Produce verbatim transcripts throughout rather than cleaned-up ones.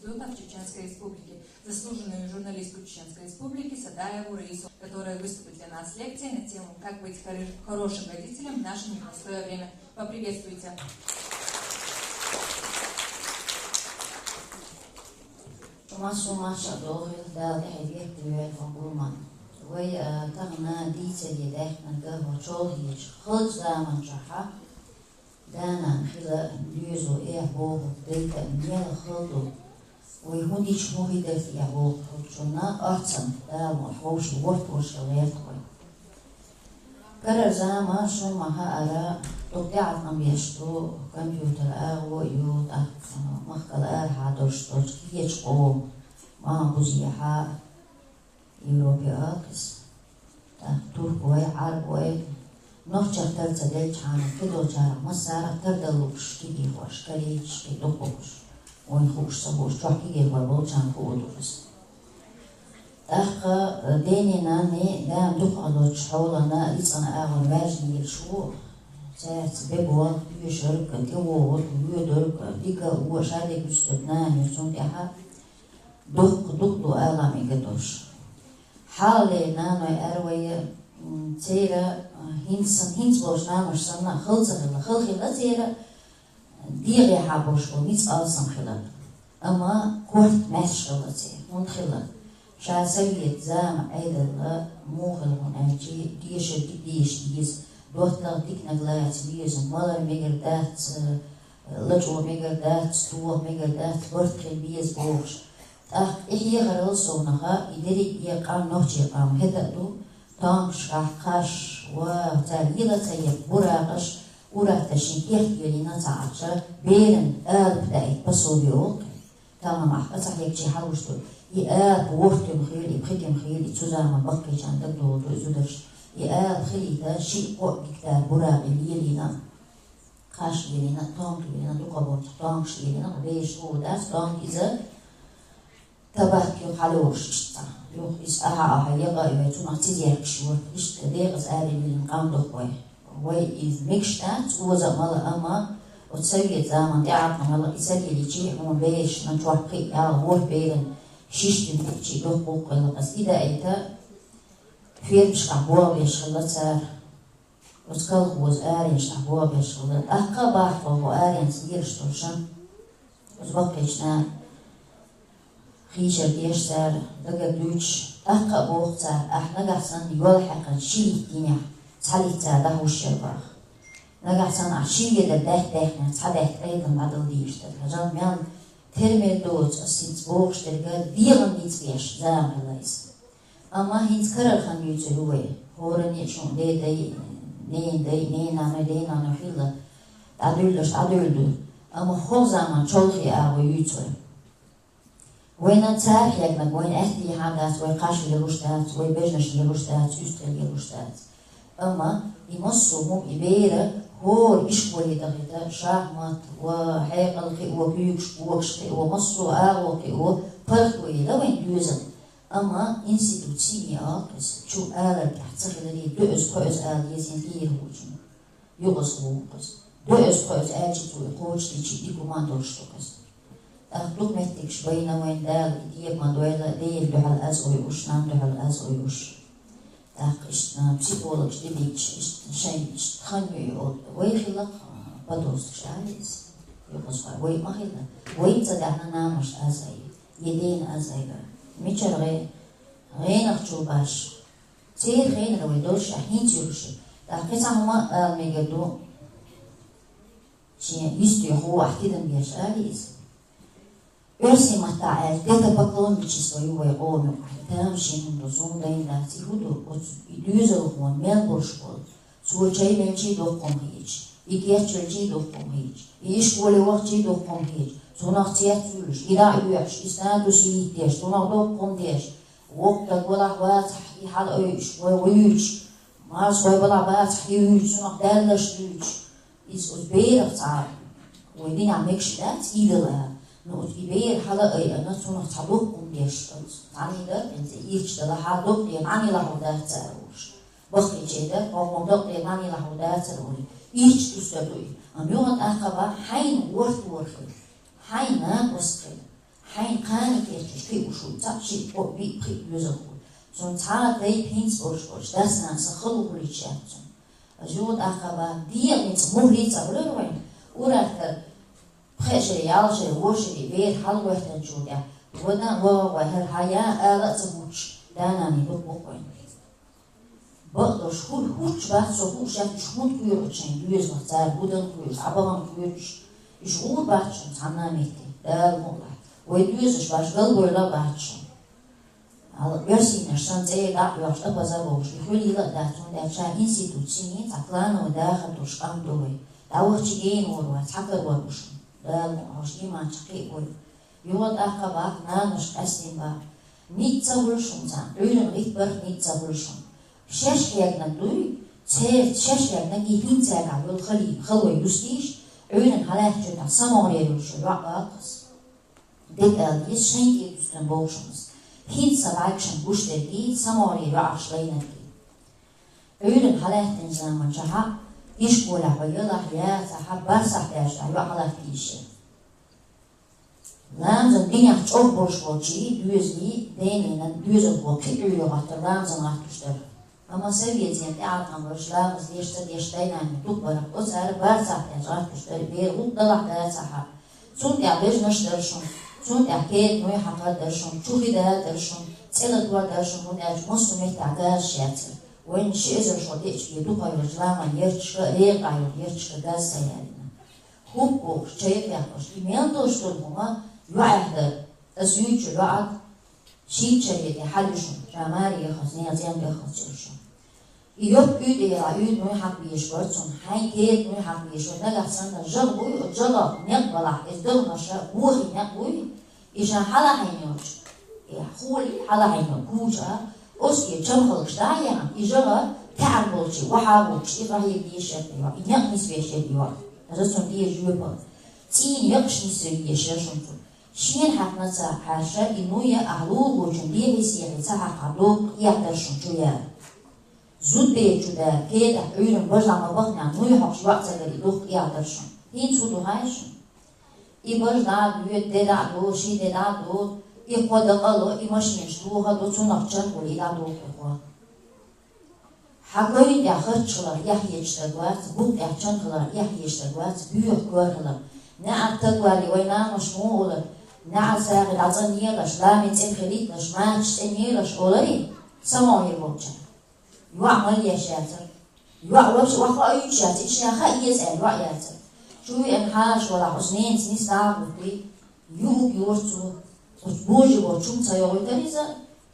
институтов Чеченской Республики, заслуженную журналистку Чеченской Республики Садаеву Раису, которая выступит для нас с лекцией на тему «Как быть хоро- хорошим родителем в наше непростое время». Поприветствуйте. Шума сумаш а долгил дал тахи бехтуя фагулман. Вай, а, тагна дийцаде дахнага ва чолгич хылч заман чаха. Данан хила дюзу э боху дейта мела хылду. Вай худич ху хидерт я боху хучуна ацам. Дал ва ховш ворт ворш лерт вай. Карар зама шумаха ара тохтя атам бешту компьютер а во ю так махкал а хадош точки ечко ма бузия ха Европе акис. Так, турк вай, араб вай, нохчар тарца делчана, кидочара, масара тардалуш, киди хош, карич, кидохуш. Ой хуш сабуш, чохки герба болчан худуш. Тахка, э, дени нани, дан дух алоч, ховлана, лицана агон важни шу, цац бебуал, юшарка, тевогот, юдорка, дика, уа шаде густат нани, сун тяха, дух, дух ду алами гадош. Хале наной арвая, м, цера, а, хинсан, хинс бош нанош санна, хылца хила, хыл хила цера, дигъя хабош бо, ниц алсан хила. Ама корт меш хила цера, хун хила. Ша совет зама айдала, мухал хун айчи, диша ди диш диз, доттал дик наглац диз, малар мегер дац, лачо мегер дац, туа мегер дац, лорт хил биз бохш. Тах ихи харал сонаха, идери я кам нохчи кам хеда ду, танк шках каш, ва, ца лила ца я буракаш, урата шин кехт гелина ца ача, берен, алп да и пособие ок. Тамам ахка ца хек чи халушту. И алп вортем хили, и пхитем хили, цузама баккичан да долду зудаш. И алп хили да ши ко гектар бурак и лилина. Каш гелина, танк гелина, дука борт, танк гелина, веш ку да, танк иза. Табак ю халуш чта. Ю ис аха аха яга ю цуна цизер кшур. Ишта дегас ари билин кам дохой. Вай из микшта цуза мала ама, от совет заман де ап мала исалили чи, он веш на чуапки я вор берен. Шиштин чи доху кала кас ида айта. Фермшка бо веш хала цар. Оскал хуз аренш а хуабеш хала. Ахка бахва ху аренс ирш тушан. Узбаккечна хишар дешсар, дага дюч, ахка бохцар, ах нагахсан йол хакан шилит диня, цалит цар да хушер бах. Нагахсан ах шилгеда бах бахна, ца бах айдан бадал диштар. Хажал мян термер доц, асинц бохштерга, диаган ниц беш, замалайс. Ама хинц карар хан юцер уй. Хора не шун де дай, не дай, не нана, де нана хила. Адуйлаш, адуйлду. Ама хо заман чолхи а уй юцер. Война цар хягна, война ахти хадац, вой каши луштац, вой бежнаш луштац, юстел луштац. Ама и массу хум и бера хор ишколи дахита шахмат ва хайкал хи ва кюкш, вокш хи ва массу а ва хи ва парх ва и да войн дюзан. Ама институт сини акъис, чу алар тахт сахилари дуъз кхуъз ал езин лир хучун. Югъус хукъус. Дуъз кхуъз алчи цуй кочти чи дикуман дош тукъус. Тах дук меттикш вайна вайн дал, диеб ма дойла, дейл духал аз ой уш, нам духал аз ой уш. Тах ишт, а, психологш дибич, ишт, шайн, ишт, хан юй от. Вай хилак, а, подостш алис. Югъус ва, вай ма хила. Вай ца дахна намаш аз ай. Еден аз айга. Мичар гъе, гъенах чу баш. Цер гъенра вай долш а хинц юрши. Тахкъи ца хама ал мега ду. Чи исти ху ахтидан беш алис. Эрси мата эл, это поклонничество ю вай къоми. Там шин ду зун дайн да ци худу. Оц и дюзел ху мел борш бол. Цо чай мен чи дохком хич, и кер чай чи дохком хич, и иш воле вах чи дохком хич, цунах цех цулш, и да юхш, и статус и деш, цунах дохком деш, вок так валах вацах и хал ойш, вой вуч, мас вой валах вацах и вуч, цунах даллаш вуч. Из уз берах цар. Вой дина мекш дац идала. Но уз и бер хала ай ана цунах ца дохком деш. Ани дар, энзе ирч дала ха дохкем, ани лаху дац цар уш. Бахъичеда, къокъом дакъе мани лаху дацар ули. Ич тустадуй. Ам югъат ахъаба хӀяйна ворхӀ-ворхӀил. ХӀяйна кӀусхъил. Хьайна кхана кеччаш кхиъ ушу, цхьаъ шиъ кхоъ биъ пхиъ доьзал хул. Цунна цхьа а дай пхьинца болуш болуш, дас-нанас хала хулийча яц цунна. Ас юха тӀаккха бан, дегӀа ницкъ мухӀлийца а хуьлура вайна, урартара пхеа шера, ялх шера, ворхӀ шера бер хьалагӀоьртанчул тӀехь, вада а вогӀа гӀой хӀара хьая ала а ца хӀуттуш, да-нана дукха бу-кх вайна. Бакъдолуш хӀу-, хӀуттуш бац со, хууш яц уьш хӀунда кхоьру оцу шайн доьзалах, цара гудан кхоьруш, Ӏа бахана кхоьруш. Уьш гӀур бац шуна цхьанна а метте, Дала мукъалахь. Вай доьзалш баш галбевлла а бац шуна. Хьала оьрсийнаш санна цӀера дӀа а оьхуш, тӀапаза а бовлуш, и хуьлийла а дац, хӀунда аьлча ша институт сийна цхьа плановый дахар долуш къам ду вай. ДӀавахча гена вар вац, хьакар вар ву шуна. Дала мукъалахь, хьош иманчу кхиъ вай. Юха тӀаккха баккха наношка къаьстина баккха. Ницкъ ца хуьлу шуна царна, Ӏуьйранна гӀитта барх ницкъ ца хуьлу шуна. Шаьш хьегнарг дуй, церан шаьш хьегнарг и хӀинца цаьргахь йолу халий, халой юстийша, Ӏуьйранна хьалаьцначул тӀехь самогӀарера йолуш йоӀ ваккхаза. Декъала деза шайн тӀе дуьстина боху шуна ас. ХӀинца сан бӀаьргашна гуш дерг и, самогӀарера йоӀарш лайнарг и. Ӏуьйранна хьалаьцначу заманчохь а, ишколехь хьо елахь, яцахь а, бархӀ сахьт даьлча йоӀ хьалаьцна йиш яра. Ламазан динехь чӀогӀа болуш болчу доьзалий, ден-ненан доьзалхо кхин а Ӏуьйре гӀоттар ламазан гӀаттош дара. Амма советан тӀеӀаткъам болуш ламаз деш ца деш дай-наной дукха бара, оцара бархӀ сахьт даьлча гӀаттош дара, бер гӀуллакх далахь, дацахь а. Цунна тӀехь бежанаш дара шуна, цунна тӀехь кедамой хьакхар дара шуна, чу хи дала дара шуна, цӀе латор дара шуна, хӀунда аьлча массо а меттехь газаш яцара. Вайна ши эзар шо деача бен дукха йолчу ламан ярташка а, рекъа йолу ярташка а газ ца ялийна. ХӀуп бохуш, чай кхехкош, и мел долуш долу хӀума йоӀехь дара. Ас юьйцучу йоӀаг шийтта шаре тӀе хьалуьйшуш, ша маре яххалц, нехан цӀен беххалц йолуш. И йоп уьйтӀе яла, уьйтӀа муй хьакха безаш бара цунна, хьайн кеда муй хьакха безаш бара, нагахь санна жагӀа буй, оцу жагӀах некъ балахь, иза догӀмаша бохий некъ буй, и ша хьалахьийна йолчу, и хули хьалахьийна йолу куча, оцу чамхалгаш дӀа а яхна, и жагӀа таьӀар болчий, охьа а воккхуш, и къахьега дезаш яра и йоӀ, и некъ нисбеш яра и йоӀ. Аса цунна деза жоьпалла. ЦӀийнан якъаш нисве везаш яра шуна цо. Шена хьаькхна ца хьаьрша, и нуй а ахь лулахочун дехьа-сехьа ца хьаькхна доккха къехь дара шуна чу яра. Зудберг чу дара, кедахь Ӏуьйранна бажа дӀа ма бахнехь, нуй хьокхуш йоӀ ца гара, и дуккха къехь дара шуна. ХӀинца хӀун ду хаьий шуна? И бажа дӀа а доьду, де дӀа а до, ши де дӀа а до, и кхо дакъа а ло, и машенаш тоха а до, цунах чан хуьлу, и дӀадоху и кхо. Хьан гойн тӀехь харц хилар эхь езаш стаг вац, букъ тӀехь чан хилар эхь езаш стаг вац, боьха кор хилар. НеӀар таг валий, вай наношка муха олура, неӀар сагӀина дӀа цӀанъелаш, ламе цӀена хилийталаш, мачаш цӀенъелаш олура, самогӀар волчара. ЙоӀ мала еш яцара. ЙоӀ вообще охьахаа йуьйцуш яц, иштта хаа еза аьлла йоӀ яцара. Чу веана хьалаш валахь, оцу ненаца нисса дӀа а гӀуттий, юург йора цо. Оцу божий болчу хӀума ца йогӀуьйтура иза,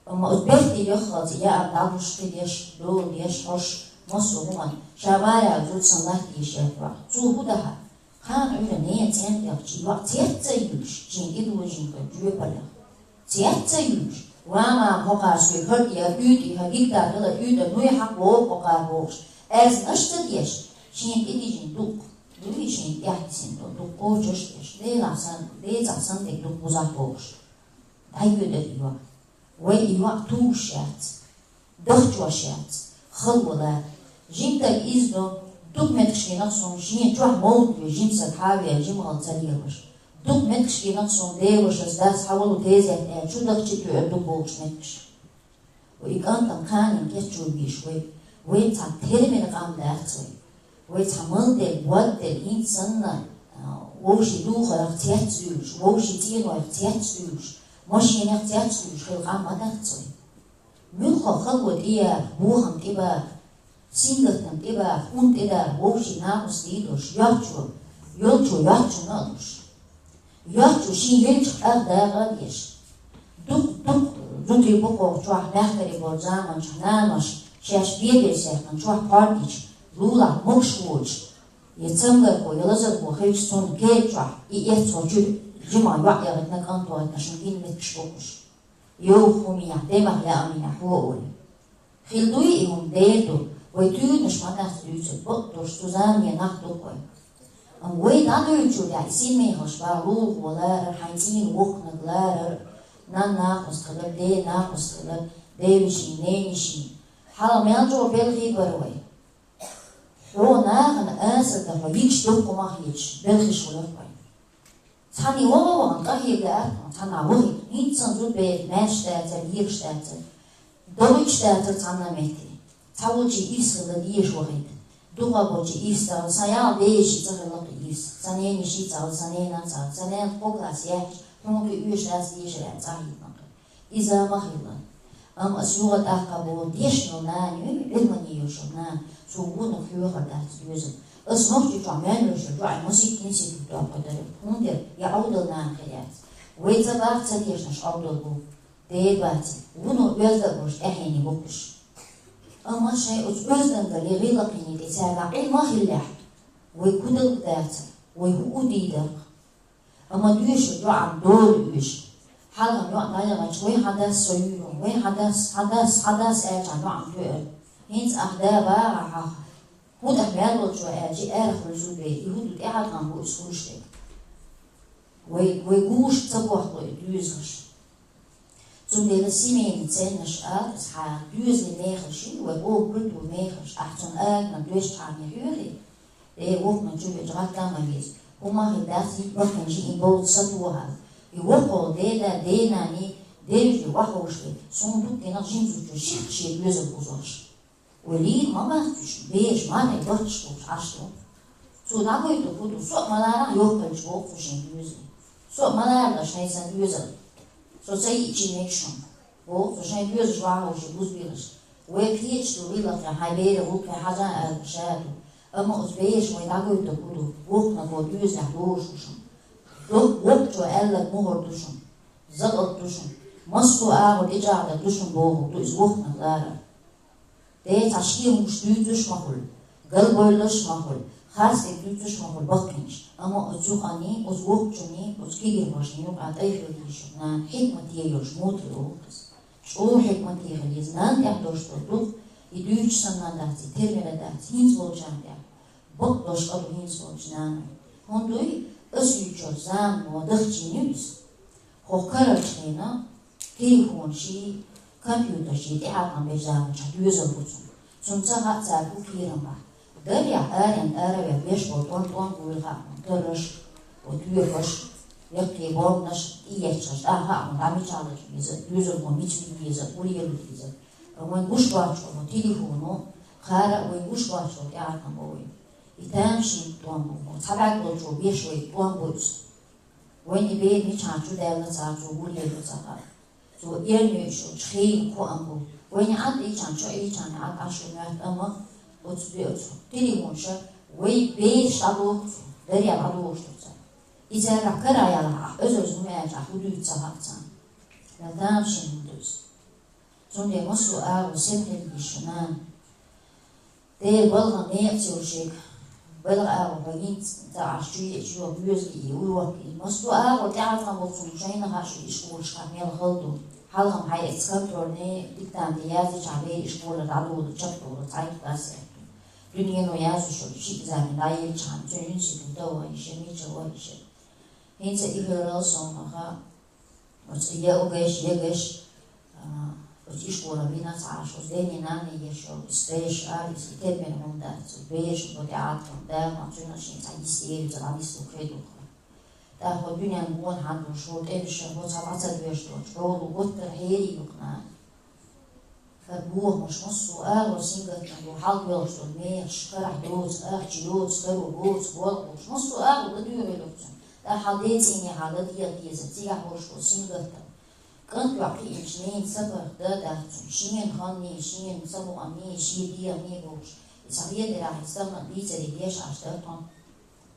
амма оцу бертий яххалц яа дӀалуш, кхидеш, дола деш, хьош, массо а хӀуманна, ша маре аьлла зуда санна латтийша яра йоӀ. Цо хӀун дахьа? Кхана Ӏуьйранна ненан цӀен тӀехь чу йоӀ цец ца юьлуш, шен тӀедожийна хилла жоьпаллех. Цец ца юьлуш, ва мама, хӀокхара соьга хӀара тӀера уьйтӀа, хӀара гектар хилар уьйтӀа, нуй хьакха вогӀу хӀокхара бохуш, аьрзнаш а ца деш, шена тӀедижина дуккха, дуй шена тӀехь дисина долу дуккха кхочуш а деш, Делахь санна, децахь санна дерг дуккха бузахь бохуш. ДӀайоьдура и йоӀ. Вай и йоӀ тухуш яц, дахчош яц, хала вала. Жимтаг иза до, дукха меттигаш гинарх суна, шена чохь мовлид ве жима саг хьавеа жималла ца лелаш. Дукха меттигаш гинарх суна, девашас дас хьан волу тезет аьлла, чу дахча тоьар ду бохуш меттигаш. И кӀантана кханенан кечвуьйлуш вай, вай цхьа тера мера къам дац вай. Вай цхьа мал делла, бод делла, хӀинца санна, а, вовшийн духарах цец а дуьйлуш, вовшийн цӀенойх цец а дуьйлуш, машенех цец а дуьйлуш хила къам ма дац вай. Муьлхха хало тӀеяха, бохам тӀебаха, сингаттам тӀебаха, ун тӀедаха, вовшийн накъост дийдолуш, йоцчо, йолчо йоцчунна а луш. Йоцчо шен елча къах дакъа а деш. Дукха, дукха зудий бу кху чохь, мехкарий болу заманчохь нанош шаьш бегара сехкан чохь кхордича, лулахь могуш воцуш, я цамгархо, я лазархо хилча, цунна кеда чохь и эццо чуьра жимахь йоӀ яхийтина, кӀанто гӀийтина, шуна гина меттигаш бохуш. Йовха хӀуманехь, демах яа хӀуманехь хӀо олу. Хила дуй и хӀума? Дера ду. Вай туьйранаш ма дац дуьйцург, бакъдолуш цу замане нах ду-кх вай. Амма вай дӀадуьйцучул тӀаьхьа и синмехалш бара, лулахо ларар, хьайн цӀийнан воккханиг ларар, нанна накъост хилар, дена накъост хилар, девашийн, ненешийн. Хьалха мел чӀогӀа белхий бара вай. Хьо нахана асар дан хьо йиш доккха ма хеташ, белхаш хуьлура вай. Цхьанне ваха вахан къахьега аьттон, цхьанна вахийта. ХӀинца сан зуда бер, маьрша дацар, лераш дацар. ДогӀуш дацар цхьанна метте. Цхьа волчи ирс хила дезаш вахийта. Дукха болчи ирс ца хила, сан ял бежи ца хила ирс. Сан нени ши ца хила, сан нена ца хила, сан нена кхо класс яхаш, хьонки уьш дац дешар аьнна цӀа хӀитнакъ. Иза ма хила. Амма ас юха тӀаккха бо дешнал нана, юни Ӏилмане йолчул нана, цо гонах хьоьхар дац доьзал. Ас нохчи чохь мел йолчул чохь масийтта институт доккха дара. ХӀунда я Ӏовдал нана хир яц. Вай ца бах ца дешнаш Ӏовдал бу. Дер бац, вуно оьзда а болуш тӀаьхьене боккхуш. Амма шайн оцу оьздангале гӀиллакхене тӀе цаьрга Ӏилма а хиллехь, вай кудалг дацар, вай хӀу у дийдарх. Амма дуьйшург йоӀам дора уьш. Хьалхам йоӀ дӀаяханчу вай хьан дас со юьйру, вай хьан дас, хьан дас, хьан дас аьлча йоӀам тоьар. ХӀинца ахь да баха хьаха. ХӀун тӀаккха мел волчо аьлча, аьрха хуьлу зудбе, и хӀун ду тӀаьхьа тхан бу иза хуьлуш дерг. Вай, вай гуш ца бохло и доьзалш. Цундела семейный ценностьш ала аса хьан доьзале мехаш шин, вай боху культура мехаш, ахь цунна агна доьшчхьана хьоьхи, э, вокхна чу вечу гӀаттам а веза. ХӀума хи дац, и бахкан жи и болу сатуха. И вокхо деда, денани, девжи вахушли, сун дуккина жимзучу ших ши доьзал бузош. Валийна ма бац уьш, беш, мархӀе бахчаш болчу Ӏаш ду. Цо дӀагойту хӀу ду, со а ма ларахь йохкалчу боху цу шен доьзале. Со а ма ларалаш хьайн сан доьзал. Со ца йиъчий мегаш хьуна, боху цо шайн доьзалш вахьуш и бузбелаш. Вай кхечаш ду вилахе, хьайн бера гӀуллакхе хьажа аьлла ша ду. Амма оцу беш вай дӀагойту хӀу ду, вокханах вон доьзалехь лоруш ву шуна. Доккха воккхачо аьлларг мухӀар ду шуна. Закъалт ду шуна. Массо а агӀор тӀечӀагӀдар ду шуна бохург ду иза вокханах лара. Дера цхьа шен хӀумаш дуьйцуш ма хуьлу, галбевллаш ма хуьлу, харцдерг дуьйцуш ма хуьлу баккхийнаш. Амма оцу юкъанний, оцу воккхачунний, оцу кегийрхошний юкъа тӀайхила дийшура нана, хьикмате йолуш мутри олу иза. ЧӀогӀа хьикмате хила иза, нана тӀехь долуш долу дукха, и дуьйцуш санна дац, и термина дац, хӀинца волчарна тӀехь. Бакъдолуш къа ду хӀинца волчу нана. ХӀунда дуй, ас юьйцуш замано дахчийна ю иза. ХӀокху карарчу хенахь телефонаший, компьютерший тӀеӀаткъам беш заманчохь доьзал бу цунна. Цунна ца хаьа цара хӀун кхерам бахьа. Дарехь аренна араваьлла беш болу тӀом-тӀом гуйла хаьа хьуна, тарраш, вот тоьхаш, яккхий бомбанаш, тӀеетташ, тӀаккха хаьа хьуна, дӀа мичахь лачкъа веза, доьзал бу мича вийна веза, хӀун лело веза. Вайн гуш боцчу хьуна телефоно, кхара а вайн гуш боцчу тӀеӀаткъам бо вайн. И тамашийна тӀом бу, цхьа бӀаьрг долчо беш вай тӀом бу иза. Вайна и бер мичахь чу даьлла ца, цо вур елла ца хаьа. Цо эрна йойуш йолчу хенан коам бу. Вайна Ӏад ийчахьана, чо ийчахьана Ӏад Ӏаш ву моьтту, амма оцу бе оцу телефонша вай бераш дӀадоху цо, даре дӀадохуш ду цара. И царах кара а ялахь, ахь оьзарза хӀума аьлча, ахь хӀун дуьйцу ца хаьа царна. Мел тамашийна хӀума ду иза. Цундела массо а агӀо сема хила деза шу, нана. Дера балхана некъаца йолу шега, балха агӀо хьо хӀинца ца Ӏаш чу еъча, йо, боьза и, урок и. Массо а агӀо тӀеӀаткъам болчунна шайна хаьа шу ишколашкахь мел хала ду. Хьалхам хьаэца контрольный, диктант язйичахь, бер ишколера дӀадолу, чекхдолу, цхьайтта классе аьтту. Дуьнено яздеш йолу ши экзамен дӀаеллачхьана, цуьнан института вахиша, мича вахиша. ХӀинца и хиларал совнаха, оцу ЕГЭш, ЕГЭш, а, оцу ишколе вина ца Ӏаш, оцу дений, нанний еш йолу, и стресс, а, и терпение хӀума дац, оцу берашна бу тӀеӀаткъам, дама, цуьнан шен цхьа йист ери, ца дӀанислу хедуха. ТӀаккха хӀо дуьненна гонахьа долуш, хӀо тӀемаш, хӀо цхьа дӀа ца доьшуш долчу, хьолу гуттар а хьерий юкъа нана. ХӀара бохамаш массо а агӀор сингаттам бу, хьалдоьлхуш долу мехаш, карахь доцу, ахча йоцу, таро боцу, болх болуш, массо а агӀор ладоьгӀийла цунна. ТӀаккха хьал децӀийне хьал ладегӀа деза, цигахь болуш болу сингаттам. КӀант йоккхуьйтинчу ненан сапаргӀат дан дац цунна, шена ханний, шена самукъанний, шен дегӀанний бохуш. И цхьа хетарехь, и стагана бийцаре деш Ӏаш дара тхуна.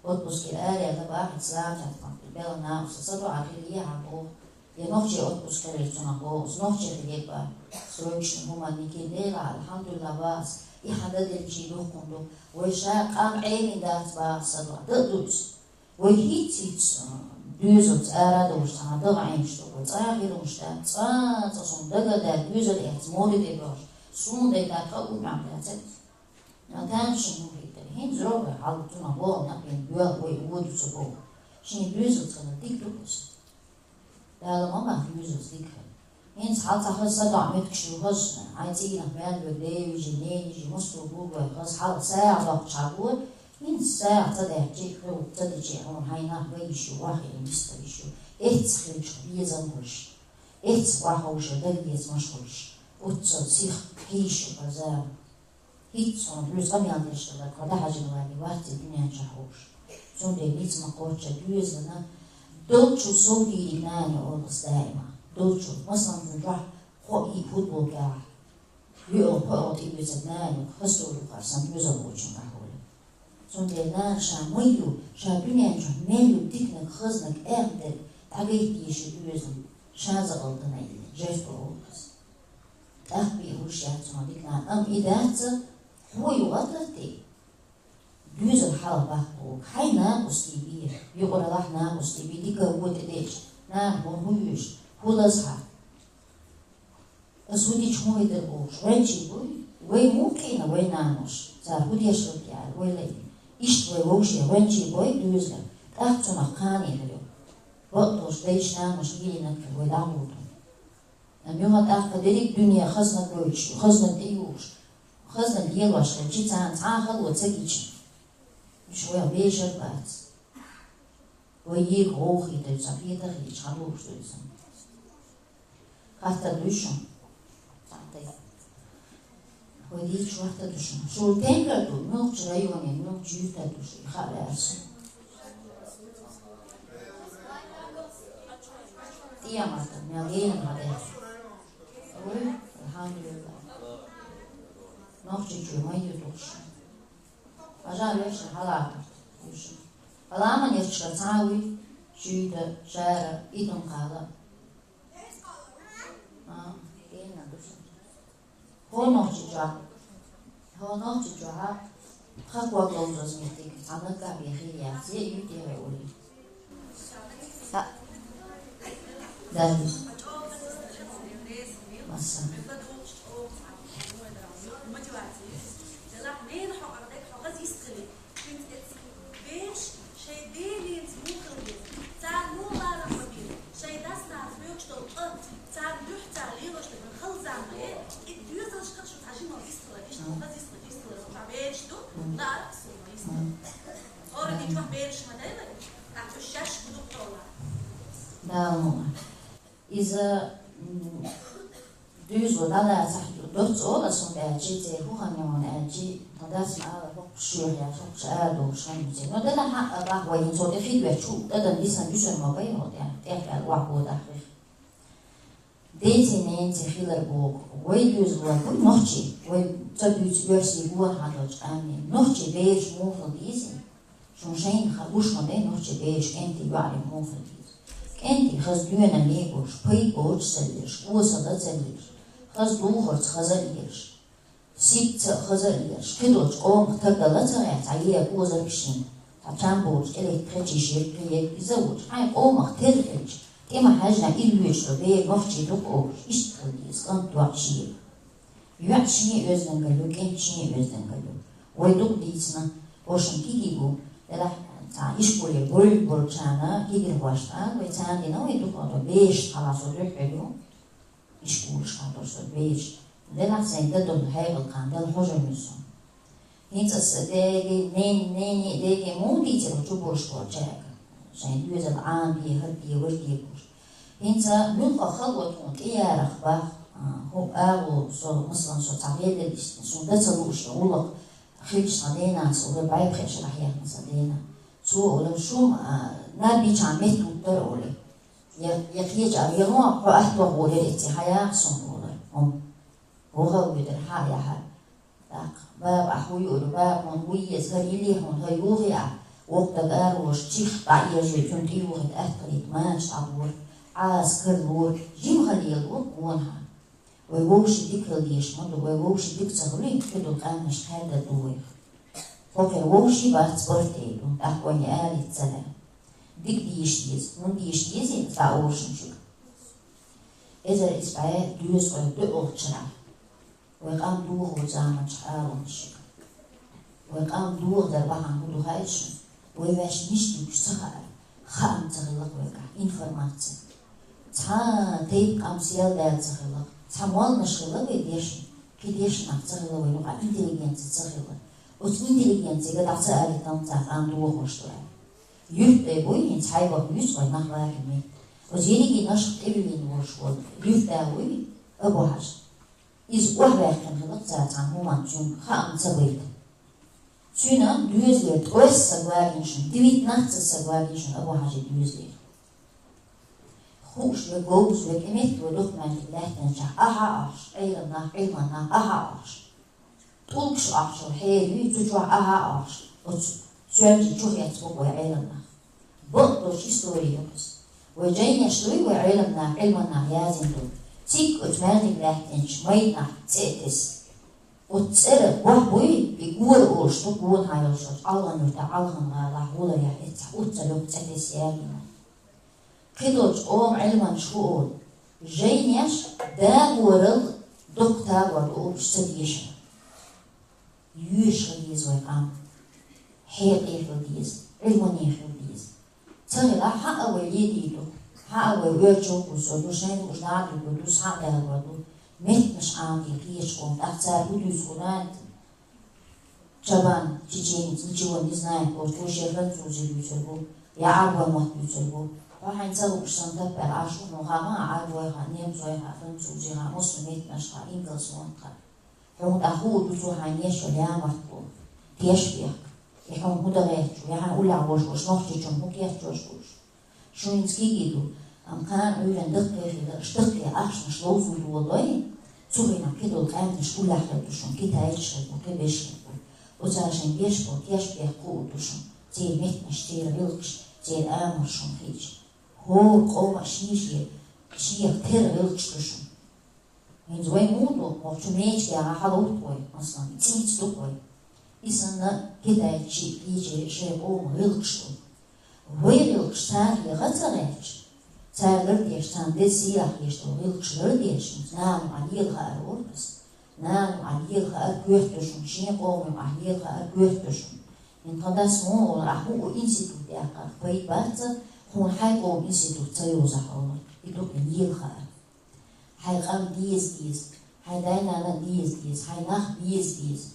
Отпуске араяьлла бахьа ца лаьцна, белла нахуса са дуьхьа хила ехьа боху. Я нохчий отпуск хилира цунах боху, аса нохчий хилира баха. Срочно хӀума никин дела, алхьамдулилла, баха аса. И хьан дан делчий духкун ду. Вай ша къам Ӏелин дац баха са дуьхьа. Дан а ду иза. Вай хӀинца-хӀинца, а, доьзалца ара а долуш цхьана дагӀа Ӏемаш ду. Вай цӀа хир хӀумаш дац, цӀа, цӀа суна дага а даьлла, доьзал эцна, море тӀе боьлхуш. Суна дай тӀаккха а уьман дац. Ма тамашийна хӀума хетара. ХӀинца рогӀе хьал цунах боху нах бен боьлху вай воду ца боху. Шен доьзалца хила дика ду иза. Дала ма бахка доьзалца дика хила. ХӀинца хьал цхьа хаза садоӀа меттигаш ю хаза, хьайн цӀийнах мел вер, девижи, ненижи, массо а гур вай хаза, хьал сагӀа доккхучхьа гур, ХӀинца сагӀа ца даьччи, хьо ца дичи, хьуна хьайнах вай йиш ю, вахи миста йиш ю. Эцца хилча безам хуш. Эцца ваховша даггеца маш хуш. Уццо сих хьийшу базар. ХӀинца хьуна хьоьца къамел деш хилар, кхо дахьажин вали варци дуьнен чу хьуш. Цундела низ ма кхочча доьзална, долчу сов дийриг нани олус даима. Долчу, масалан, цунна чохь кхо и футболкехь, виъо, кхоъо тӀе веза нани, хастур ю харсан доьзал вочун ахь волу. Цундела нана ша май ю, ша дуьнен чохь мел ю диканиг, хазниг, аьхна дерг, дӀагайта дезаш ю доьзал, ша закъалтана и жертва олу хаза. ТӀаккха бен хӀуш яц хьуна дика нана, амма и дац, хьо ю гӀатар те. Доьзал хьалха баккха ву, хьайн накъостий бе, юкъаралахь накъостий бе, дика вон тӀедеъча, нана, хьуна хӀун йоьшу, хӀун лазахьа? Ас хӀун дича хӀун хир дара бохуш, вайн чий буй? Вай муха кхиъна вай нанош? Цара хӀун деш хилла аьлла, вай лайна. Иштта вай вовшех вайн чий бой доьзале, тӀаккха цунах кхане хир ю. Бакъдолуш дайша нанош лелийнарг хир вай дӀагӀур ду. Амма юха тӀаккха дерриг дуьне хазнаг гойтуш, хазнаг тӀеюхуш, хазнаг лелош хилча, царна цхьа а хало ца гича, уьш вайх бешар бац. Вай йига гӀовгӀа хетар, цхьа хетар хеташ хьан лууш ду иза? Хаттар дуй шуна? Цхьаъ дай. Вай дийцча хаттар ду шуна. Шу тенкар ду, муьлхачу районе, муьлхачу юьртара ду шу, и хаа ваьара суна. ТӀехьа маттар, мел гена ма дац. Ой, алхьамдулиллахӀ. Нохчийчоь ма ю тухуш. Ажа вешан хьалакхарт, вешан. Аламан ечка цхьа а вуй, шуьйда, шара, итун кхала. А, гена ду сан. ХӀо нохчи чохь. ХӀо нохчи чохь. Хакваг ловзоз меттиг, цхьа наггахь бен хир яц, е ю тӀе вай ули. Ха. Дарбис. Масса. Мотивация. Делахь мена хьо къардаг, хьо хаза йистхили. Цуьнца эцна бераш шайн Делаца муха хила деза? Цара муха ларам ма бийла? Шайн дас-нанас боьхуш долу къа, царна дуьхьа цара лелош дерг хала зама е, и доьзалшкара шу цхьа жимал йистхила, иштта хаза йистхила, йистхила, ша бераш ду, лаарах а суна йистхила. ХӀора дичохь бераш ма дайла, тӀаккха уьш шаьш гуду кхола. Да, ну. Иза, м, дуьйцу дӀалацахь доццу олу ас хӀунда аьлчи, церан хӀу хан йогӀун аьлчи, тхан дас ма ала хӀокхуш шоьхьа яц, хӀокхуш арадолуш хан ю церан. Но делахь хьаъа бах вай хӀинца хӀо тӀе хи доьттуш, тӀадан дисан дуьсур ма бай хӀо тӀе, тӀехь охьабодахь хих. Деций, ненаций хилар боху, вай доьзалой буй нохчий, вай ца буьйцу оьрсий гонахьа долчу къаьмнийн. Нохчий бераш муха хила дезий? Шуна шайна хаа гуш ма дай нохчий бераш кӀентий, йоӀарий муха хила деза. КӀентий хаза доьналле а болуш, пайда боцуш ца лелаш, осала ца лелаш, хаза духарца хаза а лелаш, сибца а хаза а лелаш, кхидолчу къомах тардала ца гӀерташ, цхьа еа озарг шена, цхьа чам боцуш, тӀелетта кхечи шерг кхиерг иза а волуш, хьайн къомах терра хилча, тӀе ма хьаьжна, и лоьцуш бер нохчий ду-кх олуш, иштта хила деза, кӀант, доӀа шен. ЙоӀ шен оьздангалла ю, кӀант шен оьздангалла ю. Вай дукха дийцина, хӀоршна кегий бу, делахь цхьа ишколе гулболчарна, кегийрхошна, вай царна дина вай дукха хӀоттор бераш хьалха со дуьххьал ю. Ишколашкахь хӀоттор со бераш. Делахь сайн дадон хьекъал кхана дала хьожа ю со. ХӀинца аса дега, нен-, нени дега муха дийцира чу болуш болчаьрга? Шайн доьзал Ӏамаде, хӀара де, важа де бохуш. ХӀинца муьлхха хало тхуна тӀеярах бах, а, хӀу агӀо со, масалан, со цхьа веллалц, суна дан ца лууш гӀуллакх хилча, цхьа денас уггар бӀаьпхешарахь яхна сан дена. Цо олура, шу, а, наб йичхьана метта вуттара олура. Я, я кхеча, а, я мо хьо атта ваха волура эцци, хьан яха суна олура. ХӀун? ВогӀал вуьйдара хьан а яхьара. ТӀаккха баба, ахь хӀу юуру, баба, хьуна хӀу еза, хӀара йиллий хьуна, хӀара юхий ахь, воккха даг араволуш, чиха дӀаежий, цунна тӀеюхийта атта хилийта, мачаш дӀабора, Ӏаса карлора, жимхалла лелора гонахьа. Вай вовшийн дика хила дезаш ма ду, вай вовшийн дика ца хуьлий, кхидолу къаьмнаш кхаьрдар ду вайх. ХӀокхеран вовшийн бац барт а ду, тӀаккха вайна аьлла ца лаьа. Дика дийша деза, хӀунда дийша дезий, цкъа а вовшийн шуьга. Эзар исс бӀе доьзткъе доьалгӀачу шарахь. Вай къам дохо заманчохь алалуш шуьга. Вай къам дохадар бахьана хӀун ду хаьий шуна? Вай ваьш мича дуьгуш ца хаьара, хаам ца хилла-кх вайгахь, информаци. Цхьа тайпа къам сел даьлла ца хилла-кх, цхьа молланаш хилла вай дешна, кхин дешна нах ца хилла вай юкъахь, интеллигенци ца хилла. Оцу интеллигенцига дӀа ца алийталц цхьа къам дохош ду аьлла. Юьртдай буй, хӀинца хьайбах юьс вай нах ваьллий. Оцу ерриге нашха тӀевиллина волуш волу юьртда вуй Абу-Хьажа. Иза охьаваьккхина хилла цара цхьана хӀуманна, цуьнан хаам ца байта. Цуьнан доьзалера ткъесса саг вагийна шуна, девятнадцать саг вагийна шуна Абу-Хьажин доьзалера. Хууш вай, говза вай, кӀеметта вай документиг лаьттинчохь ахьа а ахьаш, Ӏелам нах, Ӏилман нах ахьа а ахьаш. ТӀулгаш ахьаш йолу хьер юй, цу чохь ахьа а ахьаш, оцу соьлжа чу хецна бу вай Ӏелам нах. Бакъдолчу истори ю иза. Вай жайнеш дуй вай Ӏелам нах, Ӏилман нах яздина ду. Цига оцу маьждиг лаьттинчу майданахь цӀе а тесна. Оцу цӀера бохь буй, и гора олуш ду, гонахьа йолуш йолчу Алгъан-Юьртахь, Алгъан-гӀалахь, гӀуларехь эццахь уццал йоккха цӀе тесна яздина. Кхидолчу къоман Ӏилманчаша хӀун олу: жайнеш дагорал доккха тагор ду олуш ца дешара. Йоьшуш хила деза вай къам. Хьекъехь хила деза, Ӏилманехь хила деза. Ца хилахь, хьан а вай ледийр ду, хьан а вай оьрчух а кхуссур ду, шайна хууш дӀа а дуьллур ду, схьа а дагор ду. Меттанаш Ӏамаде кхечу къоман, тӀаккха цара хӀун дуьйцу хӀунда аьлла, Чабан, чеченец, ничего не знает, оцо шен французи дуьйцур бу, я Ӏарбойн мотт дуьйцур бу. Хьо хьайна ца хууш санна таппар Ӏаш ву, хьуна хаам а Ӏарбойх а, немцойх а, французех а, массо меттанашха, ингалс мотт а. Хьуна тӀаккха хуур ду цо хьайна еш йолу ямарт бу, тешнабехк. И хьуна хӀун дан гӀерташ ву, я хьайн уллехь волуш волчу Нохчийчунна хӀун кечдеш ву уьш? Шу хӀинца кегий ду, амма кхана Ӏуьйранна даккхий хилла, аша даккхий ахчанаш ловзур волой, цу хенахь кхидолу къаьмнаш уллехь хир ду шуна, китайцаш хир бу, кхин берш хир бу. Оцара шайн беш болу тешнабехк хуур ду шуна, церан меттанаш, церан гӀиллакхаш, церан амалш шуна хиъча. ХӀора къоман шен-шен, шех тера гӀиллакхаш ду шуна. ХӀинца вай муха ду, хӀокху чу мечигӀа хьаловту вай, масалан, цӀийца ду вай. И санна китайчий, кхечий шайн къоман гӀиллакхаш ду. Вай гӀиллакхаш царах яха ца гӀерташ, цара лардеш, царна деза сийлахь еш долу гӀиллакхаш лардеш, нана юкъахь лела хаар вара аса. Нана юкъахь лела хаар коьрта ду шуна, шен къоман юкъахь лела хаар коьрта ду шуна. ХӀинца тхан дас муха олура, ахь хӀун институт яьккхарх пайда бац, хьуна хьайн къоман институт ца йовзахь олура, и ду-кх и лела хаар. Хьайн къам деза деза, хьайн дай-нана деза деза, хьайн нах беза деза,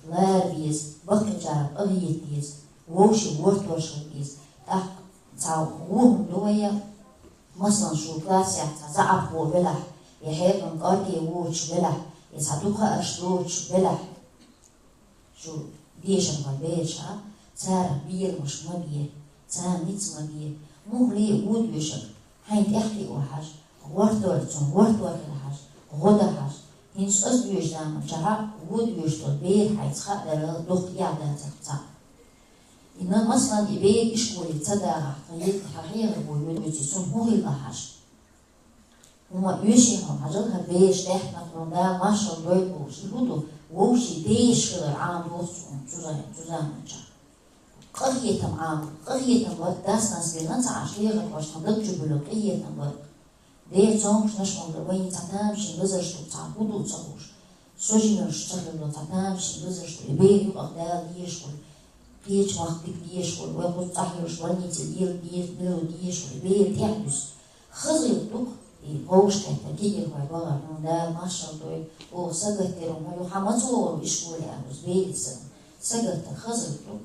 лара беза, баккхийчарах къахета деза, вовшийн вортор хила деза. ТӀаккха цхьа вон хӀума ду вайн, масалан, шун классехь цхьа заьӀапхо велахь, я хьекъална кӀорге воцуш велахь, я цхьа дукха хаарш доцуш велахь, шу дешархой бераш а, царах берамаш ма бе, царна ницкъ ма бе. Муххале а вон доьшург хьайна тӀехь кхио хьажа, гӀортор, цунна гӀортор хила хьажа, гӀо дан хьажа. ХӀинца аса доьшучу заманчохь а вон доьшуш долу бер хьайца хаадарал дукха эхь дацара цхьаъ. И, масалан, и бер ишколе ца дахахь, тхан егга хьан хьехархо йоьдуьйтий, цунна хӀун хилла хьажа. ХӀума оьший хьуна хьажал, хӀара бераш даьхнарх хьуна Дала маршалла дойла бохуш, и хӀун ду, вовшийн дезаш хилар Ӏамадоху цунна цу зам-, цу заманчохь. Къахетам Ӏамадо, къахетам бара, дас-нанас бен ца Ӏаш, хьехархошна даг чу буьллург къахетам бара. Дера цомгушнаш ма-дарра, вайна цхьа тамашийна лазарш ду, цхьа хӀун ду ца хууш. Со жиналш ца хилла цхьа тамашийна лазарш ду, и бер юкъах дала дезаш хуьлу, кхечу махка дика дезаш хуьлу, вай кхуза цӀахь йолуш больнице лела дезаш, лела дезаш хуьлу, и бер тӀехь дуьсу. Хаза гӀиллакх ду-кх и вовшахкхетта кегийрхой бахар, хьуна Дала маршалла дойла, оха сагатдира хьуна, юха хьан ма ца вогӀур ишколе аьлла, бераца санна. Сагатдар хаза гӀиллакх ду.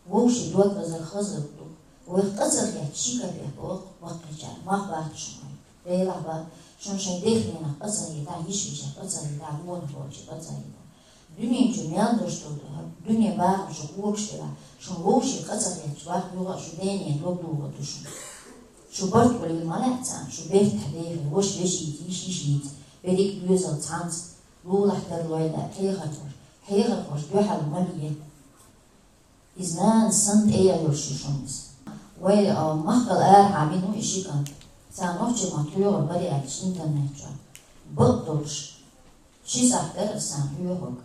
Вовшийн дог лазар хаза гӀиллакх ду. Вайх къа ца хетта ши капек оха баккхийчара, мах бац шуна вай. Делахь бан, шуна шайн дехненах къа ца хетахь, йиш-йишех къа ца хетахь, гонах болчех къа ца хетахь. Дуьнен чу мел долуш долу, дуьнен бахам шу когаш делахь, шуна вовшийн къа ца хетча, баккха юха а шу денен дог дохур ду шуна. Шу барт гулйина ма лаьа царна, шу бертахь дехира, ваша вешийца, йиш-йишийца, берриг доьзал цхьаьнца, лулахь тарлойла хьехархош, хьехархош дуьхьал ма ле. Иза нана санна тӀеяхьа йолуш ю шуна иза. Вай, а, махкал арахьа бина ву и ши кӀант. Царна нохчийн мотт хьоьхур бара аьлча интернет чохь. Бакъдолуш, ши сахьт дара аса царна хьоьхург.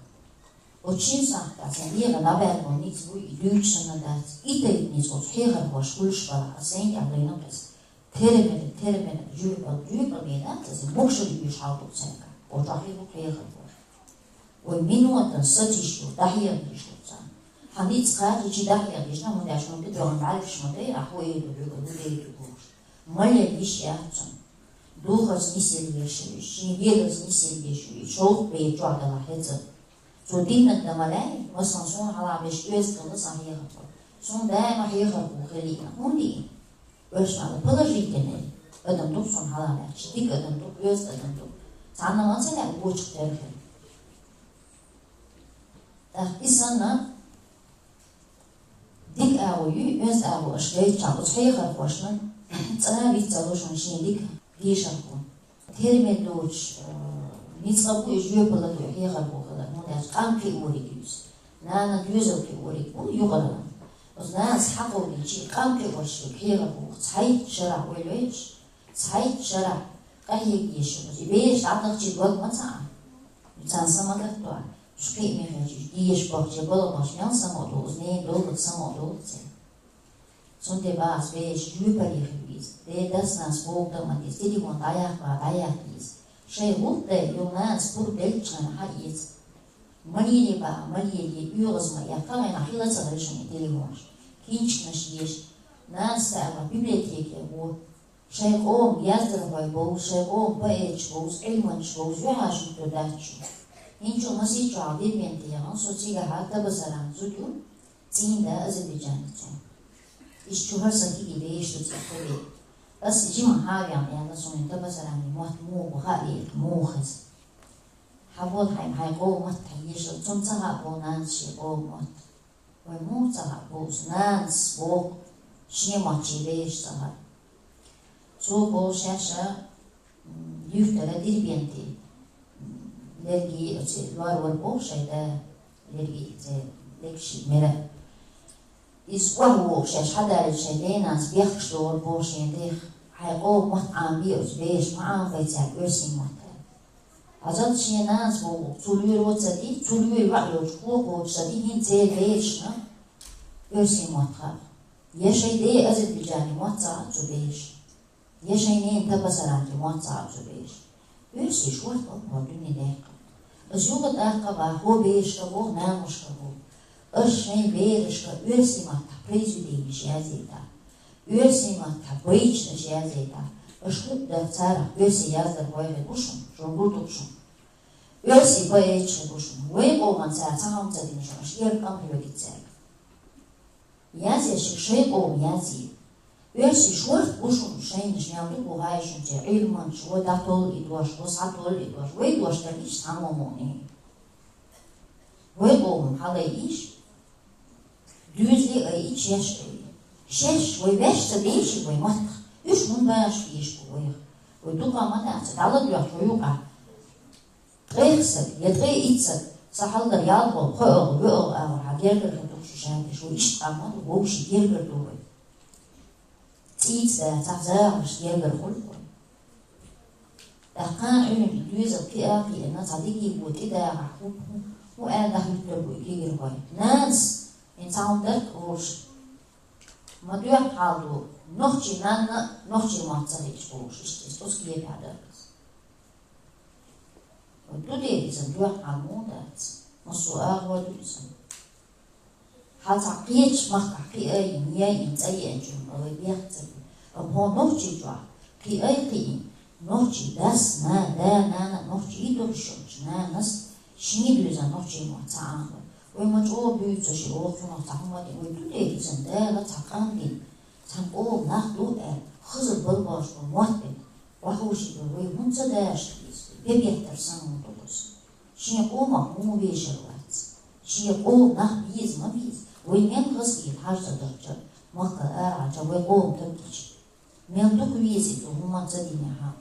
Оцу шина сахьтехь сан дегӀан дӀабаьлла болу ницкъ буй, и дуьйцуш санна дац. И тайпа ницкъ оцу хьехархоша хуьлуш балахь, аса сайна тӀехь лайна-кх иза. Тера-мера, тера-мера, жуьйкъал, жуьйкъал бен дац иза, могушалла оьшуш хьал ду цаьргахь. Оцу ахь хир бу хьехархоша. Вай минотан сатуьйсуш ду, дӀахьеха дезаш ду царна. Хьан ницкъ кхача, чу дӀахьеха дезаш, хӀунда аьлча хӀунда тӀе дуьхьал бӀаьргаш ма дай, ахь хӀун эр ду хьоьга, хӀун дер ду бохуш. Малъян йиш яц цунна. Духарца нисъян еш ю иза, шен леларца нисъян еш ю иза, шовзткъа бер чохь далахь хӀеццӀа. Цо диннаг дан ма лаьий, масала, сона хьалха беш оьзда хилла сан хьехархо. Сона даима хьехархо хилийна. ХӀунда ийна? Оьрсмала положительный адам ду сона хьалха лаьтташ, дика адам ду, оьзда адам ду. Цхьанна ма ца лаьа вочух тера хила. ТӀаккха и санна, дика агӀо юй, оьзда агӀо аша гайтчахь, оцу хьехархошна цӀа а виц ца ло шуна шен дика дешархо. Тера мел доцуш, э, ницкъ а бу и жоьпалла ду и хьехархо хилар, хӀунда аьлча къам кхиориг ю иза. Нана доьзал кхиориг бу юкъаралла. Оцу нанас хьакховдийча, къам кхиорш верг хьехархо ву. Цхьайтта шарахь ойла йича, цхьайтта шарахь къахьега дезаш ю. И бераш дӀадахчийта дог ма ца Ӏа. Царна са ма гатдо. Уьш кхиамехь хилча, уьш деша бахча, бала бахча, мел самукъадолу, ненан долларг самукъадолу церан. Цундела бахьа бераш жоьпалле хила веза. Ден дас-нанас бохург дан ма деза, телефон дӀаяккха, дӀаяккха еза. Шайн гӀуллакх дай йолу нанас пурба деллачхьана хьаэца. Малене бахьа, малене, оьгӀаз ма яккха, хьайна хила ца хила шуна и телефонаш. Кинчканаш еша. Нанас цхьаъ ма библиотеке гӀо. Шайн къоман яздархой бовза, шайн къоман поэташ бовза, Ӏилманчаш бовза, юьхьӀаьржа хӀуттур дац шу. ХӀинца масийттазза Дербенте яхана, со цигахь Табасаран зуда ю, цӀийнан да Азербайджанца. Иштта чу хӀара сан кегий бераш ду цӀа кхо бен. Ас жима хьавеана аьлла, суна Табасаран мотт муха бу хаа веана, муха хеза. Хьан боху хьайна, хьайн къоман мотт хьан ешал, цунна ца хаьа боху нанас шен къоман мотт. Вай муха ца хаьа боху, нанас боху, шен мотт шен бераш ца хаьа. Цо боху шаьш а, м, юьртара Дербенте, м, лерги оцу лор вара боху шайн да, лерги церан легаши мера. Иза охьавогӀуш шаьш хьадалийта шайн денанас бехкаш догӀура боху шен дех, хьайн къоман мотт Ӏамабе оцу берашна, ма Ӏамабай цаьрга оьрсийн мотт аьлла. Хьажал шен нанас бохург, цу лоьро ца дий, цу лоьро йоӀ йолчу кхо кхочуш ца дий, хӀинца церан берашна оьрсийн мотт хаьа. Я шайн ден Азербайджанан мотт ца хаьа цу берашна, я шайн ненан Табасаранан мотт ца хаьа цу берашна. Оьрсийн шорта бу хӀокху дуьне даьккхина. Аса юха а тӀаккха а боху, хӀокху берашка боху, наношка боху. Аса шайн берашка оьрсийн маттахь произведенеш язъяйтахь, оьрсийн маттахь байташ язъяйтахь, аша хӀуъа даха царах оьрсийн яздархой хир бу шуна, шуна гур ду шуна. Оьрсийн поэташ хир бу шуна. Вайн къоман цара цхьа хӀума ца дина шуна, аша эрна къам хьоьгуьйту цаьрга. Язъяш шайн къоман язъе. Оьрсийн шорта бу шуна шайнаш, мел ду боху хьайшинчу Ӏилманчаш, вай дӀатоллу и дош, вай схьатоллу и дош, вай дош дагийша цхьаммо мукъане. Вай къоман хьалайийша, дуьйза а айийша, шаьш а айийша. Шаьш вай ваьш ца деший вай маттах, уьш хӀунда башха дезаш бу вайх? Вай дукха ма дац, дӀаладоьгӀча вай юкъахь ткъех саг я ткъе итт саг, сан хьалдар ялхо, кхоалгӀа, воьалгӀа агӀор хьан гергара хир ду шу шадерш, вай иштта къам ма ду, вовшийн гергара ду вай. ЦӀийца дацахь, загӀмаш гергара хуьлу вай. ТӀаккха кхана Ӏуьйранна и доьзал кхиа а кхиъна, цхьа дикий бо тӀедагӀахь хӀун, хӀун аьлла дӀахӀуьттур бу и кегийрхой? Нанас, хӀинца хьуна дара олуш, ма доьху хьал ду, нохчийн нанна, нохчийн мотт ца хеташ бохуш, иштта иза тӀоцу кепехь дара. Ду дера иза, доьху хьал муха дац? Массо а агӀор ду иза. Хьан цхьа кхечу махкахь кхиа а йина, я а йина, цӀа еанчунна вай бехк ца бина. Амма хӀокху нохчийчохь кхиа а кхиъна, нохчийн дас, на, да, нана, нохчий долуш йолчу нанас шен доьзалан нохчийн мотт ца Ӏамабо. Вай ма чӀогӀа буьйцуш и оха цунах цхьа хӀума дина. Вай ду дера иза, Дала цхьа къам дина, цхьана къоман нах ду аьлла, хаза балбалш болу мотт дина. Вахуьйший ду, вай хӀунда ца дашаш деза? Бен беттар санна ду иза. Шен къомах муха вешар вац? Шен къоман нах беза ма беза? Вай мел хазахета хьажа ца дахча, махкал арахьарча вай къоман тапкхича? Мел дукха веза иза хӀумма ца динехь а?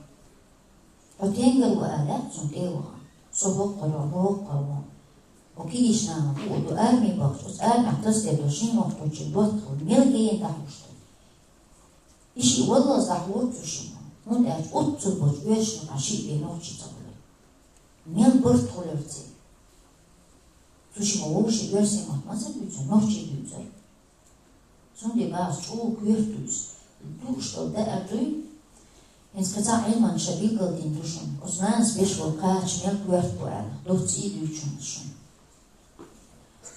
Хьо тенгар ву аьлла, цунна тӀе а вахана, со хӀоккхур ву, хӀо хӀоккхур ву. Хьо кегийчу нахана хуур ду, арми бахча, оцу армехь тасаде долу шина нохчочун доттагӀалла мел гена дӀахьуш ду. И шиъ валлалц дӀахьур цу шимма, хӀунда аьлча оццул болчу оьшшанхьа шиъ бен нохчий ца хуьлура. Мел барт хуьлура церан. Цу шимма вовшийн оьрсийн мотт ма ца дуьйцура, нохчийн дуьйцура. Цундела бахьа чӀогӀа коьрта ду иза. Дууш долу даар дуй. ХӀинца кхин цхьа Ӏилманча билггал дина ду шуна. Оцу нанас беш болу кхача мел коьрта бу аьлла, доцца и дуьйцу шуна шуна.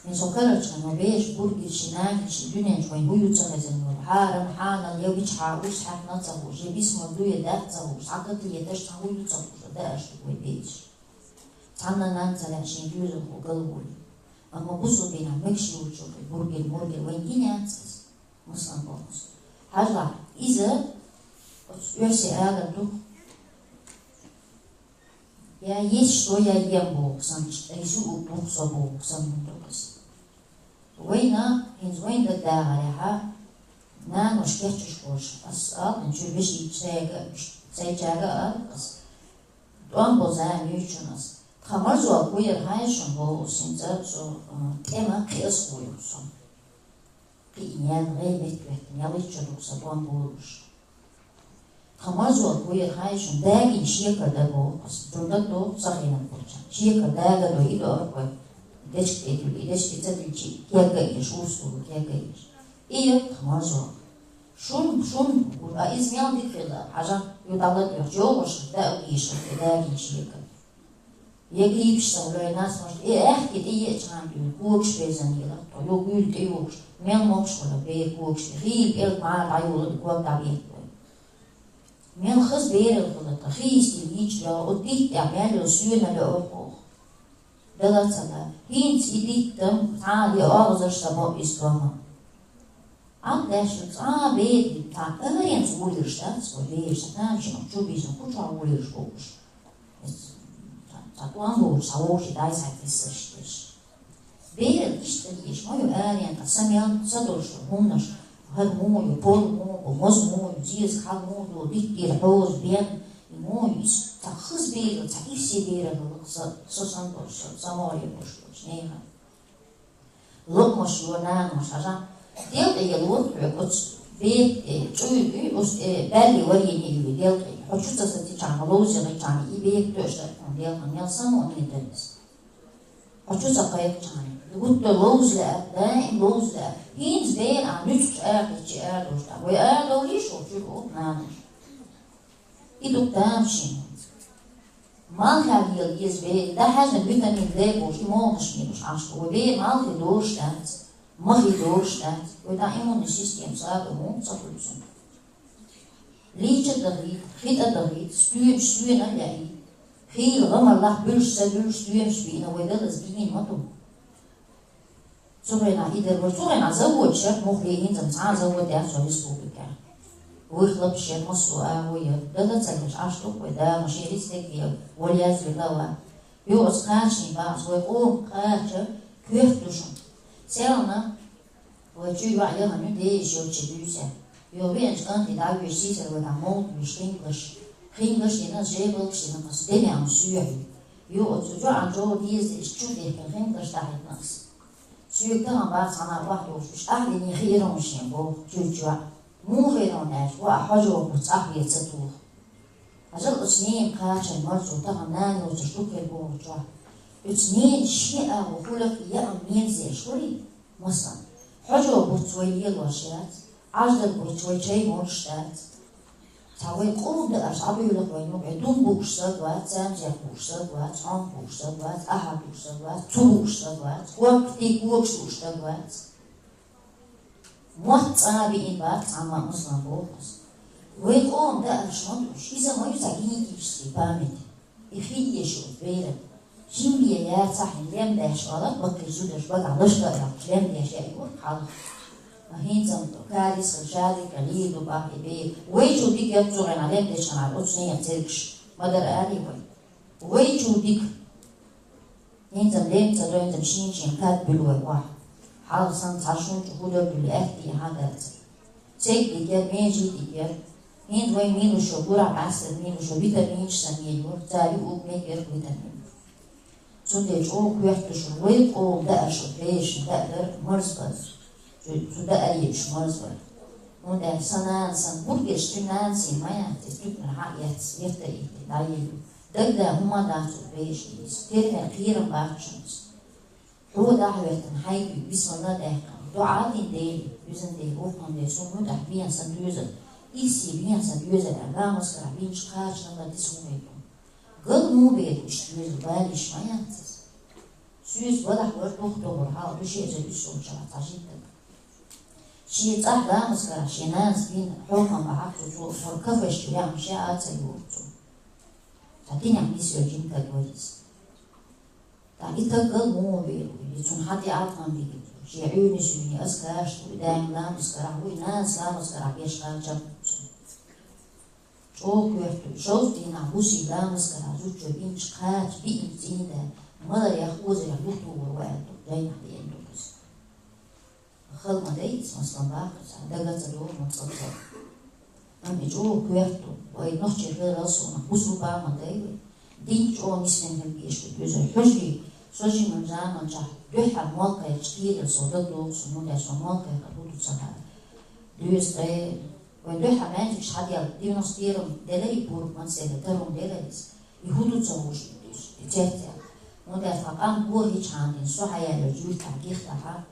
Ин со карарчхьана, вай бераш бургерши, нагерши дуьнен чу вайн хӀун ю ца хезна йолу, хьарам, хьанал, я вичхьа урс хьаькхна ца хууш, я бисмал ду, я дац ца хууш, цхьа ката еташ, цхьа хӀун ю ца хууш, даа аьш ду вай бераш. Цхьанна нанна ца лаьа шен доьзалхо гал волий. Амма бусалба динахь мегаш йолчо бургар-мургар вайн гина яц из. Массанхьа боху. Хьажал, иза оцу оьрсийн алар ду-кх: я есть что, я ем боху санна, я живу боху со боху санна хӀума ду-кх иза. Вайна, хӀинца вайна дагадогӀу, нанош кечъеш болуш, ас ала, чуьра вешийтта сайга, сайчаьрга а ала ас. ТӀом бо зама юьйцуш ас. Тхан марзо кхуьйра хьайшина боху, хӀинца со, а, тӀема кхиаза кхуьйра со. Кхиъна яьлла гӀе метта веттина, ялхитта шо ду-кх сан тӀом болуш. Тхан марзо кхуьйра хьайшина дагийна шекар дан боху ас. Дуьненна догӀу сан хенан болчарна. Шекар дага до, и до аркой. Дечка тӀе дуьллу, и дечка ца дуьллучу кегга а еш, урс кула кегга а еш. И яра тхан марзо. Шун, шун, а иза мел дика хилла, хьажа, ю дӀаладоьгӀча, йогӀуш, даа уьйш, и дагийна шекар. Я гриппаш ца лой, нас, может, и аьхке тӀе еачхьана дуьйна, когаш безам елахь тхо, ю гуьйла тӀе юхуш, мел могуш хилла бер когаш тӀе, хийла пӀелг мара дӀайолу и ког дӀабетталой. Мел хаза берал хилла тхан, хийстина йича йогӀу, оцу дитта тӀехь мел йолу соьнал йо оха. Дала ца лаьа. ХӀинца и диттам цхьа а оагӀазарш ца бо иза тома. Ам даьшна цкъа а бер, цхьа аренца волуьйраш дац, вай бераш, цхьа тамашийна чу бийшина, кху чохь волуьйраш бохуш. Иза цхьа, цхьа тӀом лоцуш, цхьа вовшийн дай схьа кхиссарш деш. Беран иштта лиъаш ма ю аренца, сан мел ца долуш хӀуманаш, хӀара муха ю, пол муха бу, моза муха ю, зеза хьал муха ю, диттера хьоза, бен, и муха ю, иза цхьа хаза берал, цхьа ирсе берал хилла-кх со, со санна долуш, со, сан могӀаре болуш долуш нехан. Лакхамаш йо нанамаш, хьажа. Делкъе ялора хьоьга оцу бер, э, чӀуьйра ю, оцу, э, баьллий варийна ю делкъе. Хьо чу ца сацичхьана, ловза гӀичхьана, и бер тоьаш дара хьуна делкъе, мел самукъане дара иза. Хьо чу ца кхайкхичхьана. Гуттар ловза лаьа, даим ловза лаьа. ХӀинца бер а нуьцкъачу арадечи арадолуш дара. Вай арадовлийша, вай чуьра оха нанамаш. И ду тамашийна. Малхехь лела еза бер, дӀахьаьжна витамин Д болуш, и могӀанаш мелаш Ӏаш бу. Вай бер малхе дозуш дац, махе дозуш дац. Вай тхан иммунная система слабая муха ца хуьлу цуьнан. Лийча а дахийта, хи тӀе дахийта, стоьмаш соьнал а яийта. Хийла гӀамарлахь буьлуш ца буьлуш, стоьмаш бийна вай далаза гина ма ду. Цу хенахь и дара вара, цу хенахь заводаш яра, муха ле хӀинца цхьа а завод яц вайн республикехь. Вуьйх лапаш яра массо а агӀо яра. Дала ца леш Ӏаш ду-кх вай, Дала ма шен рицкъ дерг а вала язвелла а ван. Йо, оцу кхачанийн бахьанца вай къоман кхача коьрта ду шуна. Селхана вай чуьйра йоӀ яхана ю, дезаш йолчу дуьйцу. Йо, веанчу кӀанте дӀавоьжуш, сийсара вай дӀа молла вуьйш хингалш. Хингалш дина, жебалгаш дина, кхас дена ам соьхьа. Йо, оцу жоьӀан чӀогӀа деза, иштта чу дехкина хингалш дӀахьийтина ас. Соьга тахана бац хьан а охьадогӀуш, уьш ахь дина хиира хьуна шен боху чуьрчу йоӀ. Муха хиира хьуна аьлча, ван хьожа вохуш цӀахь веца туху. Хьажал оцу ненан кхачан марзо тахана нана йоцуш ду кхин бохучохь. Оцу ненан шен агӀо хуьлу-кх, яа мезаш хуьлий, масала. Хьожа буц вай лелош яц, Ӏаждар буц вай чай молуш дац. Цхьа вай къоман даарш Ӏадуьйлакх вайн юкъе, дум бугуш саг вац, цамзех бугуш саг вац, хьонх бугуш саг вац, ахьа бугуш саг вац, цу бугуш саг вац, хӀоккху тӀе когаш бугуш саг вац. Мотт цкъа а биъна бац цхьамма а, масала, боху ас. Вай къоман даарш ма ду уьш, иза ма ю цхьа генетический память. И хила еза оцу беран. Жимма яцахь, лем деш валар, баккхий зудаш багахь лашка а йоккхуш, лем деш яа юрт хьалха. А хӀинца-м кариса, шадерг а лийр ду бахьа и бер. Вай чу дика яц цу хенахь лем дечу хенахь оцу нехан цергаш. Ма дара алий вай. Вай чу дика. ХӀинца-м лем ца дойнца-м шен-шен кад буьлу вай охьа. Хьалха санна цхьа шун чу хӀун дара дуьллу, аьтту хьан дац. Церг дика яра, межий дика яра. ХӀинца вай мила шу, гурахь бӀаьстара мила шу, витаминаш санна ен юра, цара юург мегар витамин. Цундела чӀогӀа коьрта ду шуна, вай къоман даарш, берашна даа дара марзбан. Цу, цу даа а еш марзбан. ХӀунда аьлча сан нана санна, бургерш цуьнан нанас ма яц, иза туьканара хьа а эцна, етта а йиттина, дӀаелла. Дагда хӀума дац цу берашна иза. Тера мел кхерам бац шуна иза. Хьо дӀахӀоьттина хьайгахь, бисмилла даьккхина, дуӀа дина Деле, везан Дела, воккхалла Дела, суна муьтӀахь бен сан доьзал, ирсе бен сан доьзал аьлла, ламаз карахь бинчу кхачанала дисхьур вай ду. Гал муха бер иштта доьзал, балийша ма яц иза. Соьца балахь вара духтухура хьалха, ду ши эзар уьссалгӀачу шарахь цхьа жимма стаг. Шен цӀахь ламаз карахь шен нанас бина хьокхам бахьара цо, цо хӀора кафеш чу яхна ша а ца йора цо. Цхьа динехь нисвелла жимма стаг вара иза. ТӀаккха и таггал муха вер ву, и цунна хьан тӀе алкъам бигит, шен Ӏуьйнан суьйне ас каш ву, и даим ламаз карахь ву, и нанас ламаз карахь беш кхача ву цунна. ЧӀогӀа коьрта ву, шовзткъа дийнахь бусий ламаз карахь зудчо бинчу кхача биъна цӀийнда, маларех, озарех юхатухур ву аьлла ду, жайнахь деана ду иза. Хала ма дай иза, масала, баккхий цхьа дага ца догӀу, ма цӀа ца. Амма и чӀогӀа коьрта ву, вай нохчий хиларал сона, бусулба ма дай вай. Дин чӀогӀа нисвина хила безаш ву, вежарий. Хьуьжарий, со жимма заманчохь дуьххьара молла кхайкхачу кийрара со дагадогӀу суна, хӀунда аьлча со молла кхайкхар хӀун ду ца хаьа. Доьзткъе, вай дуьххьара маьждигаш хьадаьлла, девяносто первом деларий, пурба мацделла, тарун деларий иза. И хӀун ду ца хууш, и цецъяьлла. ХӀунда аьлча тхан къам гохьа хӀинца хьанна дина, со хьаяьллачу юьртахь, гихтахь,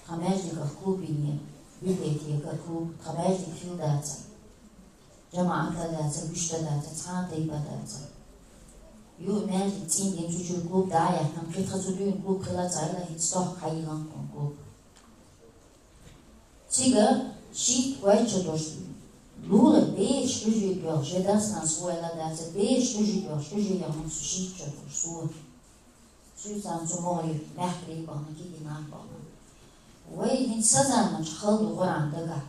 тхан маьждигах клуб йинера, библиотека, клуб, тхан маьждиг хилла дацара. ЖамаӀат а дацара, вуьшта дацара, цхьа а тайпа дацара. Юха маьждиг цӀийндина, цу чуьра клуб дӀа а яьккхина, кхин тхан цу дуьйна клуб хилла ца хилла, хӀинца тохка хьайиллина тхуна клуб. Цига шийтта-кхойтта шо долуш лулара бераш хьуьжарий доьлхуш, я дас-нанас вуо аьлла дацара, бераш хьуьжарий доьлхуш, хьуьжарий яхана цу шийтта шо долуш суо. Соьца цу могӀарера, мехкарий бахана, кегий нах бахана. Вай хӀинца сан заманчохь хала ду Къуръан дагахь,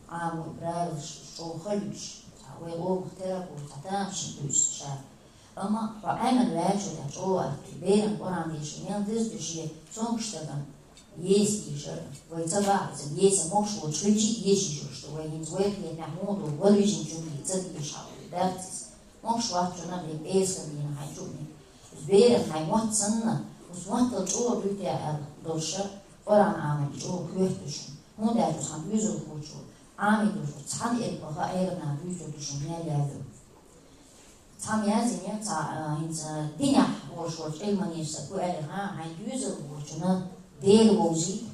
Ӏамор, правилаш чӀогӀа хала ю уьш, цхьа вай къомах тера а бу, цхьа тамашийна ду иза ша. Амма хьо Ӏемина ваьлча, тӀехь чӀогӀа атта, берана Къуръан дешар мел деза ду шен цомгуш стагана, еса дешар, вай ца бахьа иза, еса могуш воцуш хилча а, еша йиш йолуш ду вай хӀинца, вай кхетамехь муха ду, вала вижина жуьгтий ца дезаш хьал ду, дац иза. Могуш вац шуна, бен пӀераскан дийнахь хьайн чу а ма. Иза берана хьайн мотт санна, оцу маттал чӀогӀа дуьйцу аьлла долуш, Къуръан Ӏамор чӀогӀа коьрта ду шуна. ХӀунда аьлча цхьана доьзалхочо Ӏамийна долуш цхьана элпаха Ӏеранна дуьйцур ду шуна мел яьлла. Цхьамма яздина, цхьа, а, хӀинца динехь волуш волчу Ӏилманчо сан ку аьлла, хьайн доьзалхочунна Дела вовзийта,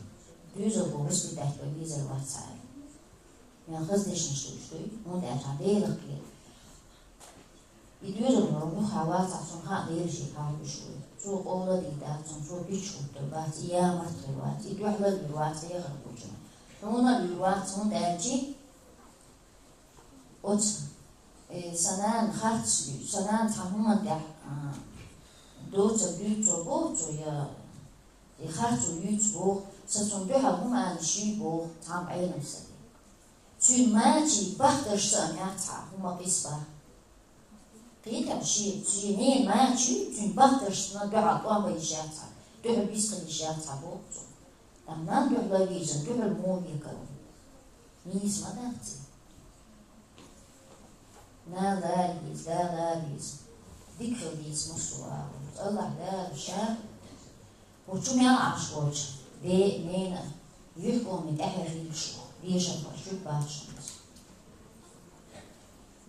доьзалхо воспитать ван везар вац цхьа аьлла. Мел хаза дешнаш ду уьш дуй, хӀунда аьлча Делах кхета. И доьзалхо юха вацахь, цунна хаьа Дела шега хьал гуш ву. Цо къола дийр дац цунна, цо бича хӀуттур бац, и ямарт хир вац, и дуьхьал а луьйр вац хьехархочо. Хьуна а луьйр вац, хӀунда аьлча оцу, э, сан нана харц, сан нана цхьана хӀуманна тӀехь, а, доцург дуьйцу боху цо, я И харцо юьйцу боху, сан цунна дуьхьал хӀума ала йиш юй боху цхьамма Ӏелам стага. Цуьнан мачийн бахтаршца а мех цхьа хӀума къийса баха. Кхетам шен, шен ненан мача юй, цуьнан бахтаршна дуьхьал тӀом бан йиш яц цхьа, дуьхьал бицкъа йиш яц цхьа боху цо. Амма нанна дуьхьал вийзина, дуьхьал муха векара ву? Нийса ма дац и. Нана лара веза, да лара веза. Дика хила деза массо а агӀор. Аллахь Дала ша, хӀокху чу мел Ӏаш волчу ден а, ненан а юьхь-къоме тӀаьхье хилла шу, дешархой, шуьга бац шуна иза.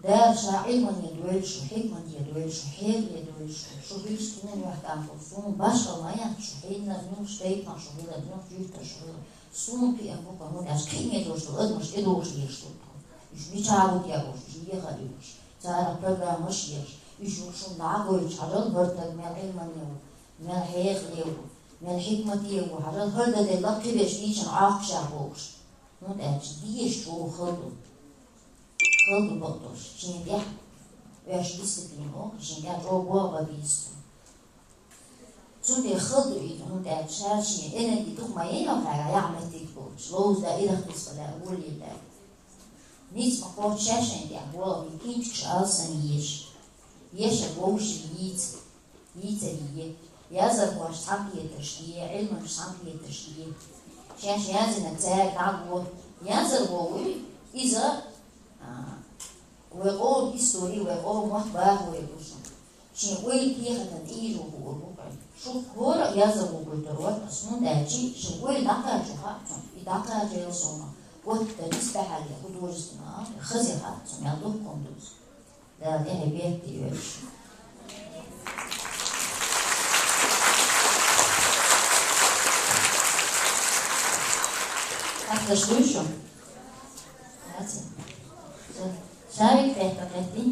Дала ша Ӏилмане дойла шу, хьикмате дойла шу, хьеле дойла шу, шу хӀинца тхуна юьхь-къам хуьлу, суна башхалла ма яц шу, хьеннара муьлхачу тайпанах шу хилар, муьлхачу юьртара шу хилар. Суна кхиам бу-кх, хӀунда аьлча кхиаме долуш долу адамаш тӀедогӀуш лелаш ду тхо. Уьш мичахь бу тӀебогӀуш, уьш еха а лелаш, царах программаш а еш, уьш юха шуна дӀа а гойтуш, хьажал, хӀара стаг мел Ӏилмане ву, мел хьекъале ву, мел хьикмате ву, хьажал, хӀара дан делла кхиберш дийшина Ӏохкуш а бохуш. ХӀунда аьлча дезаш чӀогӀа хала ду. Хала ду бакъдолуш, шен тӀехь, оьрсаша дисциплина олу, шен тӀехь чӀогӀа болх бан беза цо. Цундела хала ду иза, хӀунда аьлча ша шен энерги дукха ма яйо хьайга, яхь меттиг боцуш, ловза дан ирах дисбала, гуллийла дан. Ницкъ ма кхоччу ша шайна тӀехь болх бан, кӀинтигаш алсам еза. Ешар вовшийн йийца, йийцаре е. Яздархошна цхьаьнакхетарш е, Ӏилманчашна цхьаьнакхетарш е. Шаьш яздинарг цаьрга дӀагӀо. Яздархо вуй, иза, а, вай къоман истори, вай къоман мотт бахоре бу шуна. Шен ойла кехатан тӀера хуур бу-кх. Шух хӀора а яздархо гойтур вац ас, хӀунда аьлча шен ойла дӀакхачо хаьа цунна, и дӀакхачийла суна, оццул дисбаьхьалле художественный, хаза хаьа цунна, мел дуккха хӀума ду иза. Дала тӀаьхье бертте йойла шу. Хаттарш дуй шун? Яц. Шавик, тӀе тӀе гӀеттий?